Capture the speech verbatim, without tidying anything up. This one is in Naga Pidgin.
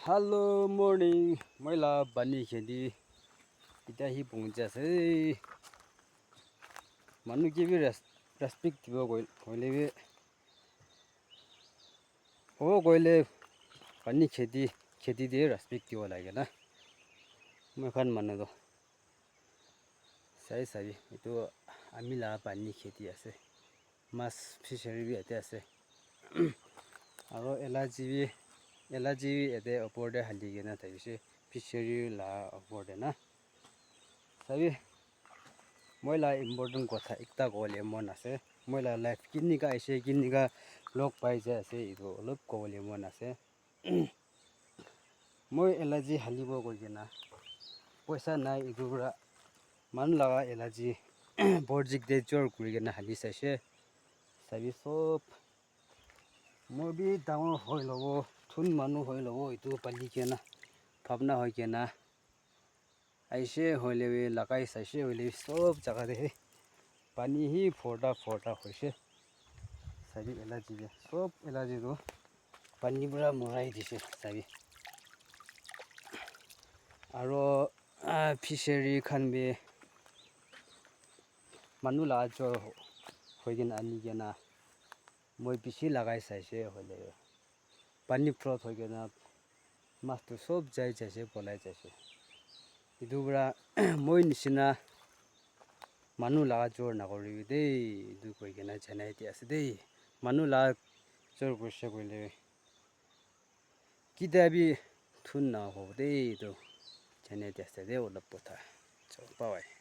Hello, morning. Moi la pani kheti. Etiya hi pongchi ase. Manu ke bi res-, respect dibo koi-, koile bi. Oh, koile pani kheti, kheti te respect dibo lage na. Moi khan manu toh. Sai sabi, etu ami la pani kheti ase. Mas fishery bi yate ase. Aro elachi bi, elachi bi yate opor te hali kena thakishe. Fishery la opor te na. Sabi, moi la important kotha ekta kobole mon ase. Moi la life kinika aise, kinika log pai jai ase, etu olop kobole mon ase. Moi elachi halibo koi kena, poisa nai, etu para manu laga elachi borjik te jor kuri kena hali saishe. Sabi sob, moi bi dangor hoi lobo, thun manu hoi lobo, etu pali kena, bhabna hoi kena. Aishe hoile bi lagai saishe hoile bi sob jaga te he pani hi phorta phorta hoishe. Sabi elachi bi sob elachi tu pani pura murai dishe sabi. Aro, ah, fishery khan bi manu la jor ho-, hoi kena ani kena moi bishi lagai saishe hoile. Pani flood hoi kena mas tu sob jai jaise, polai jaise. Etu para moi nishina manu laga jor nakuribi dei, etu koi kena janai di ase dei. Manu laga jor kurise koile kitia bi thun nahobo dei, etu janai di ase dei, olop kotha. Chalo, bye bye.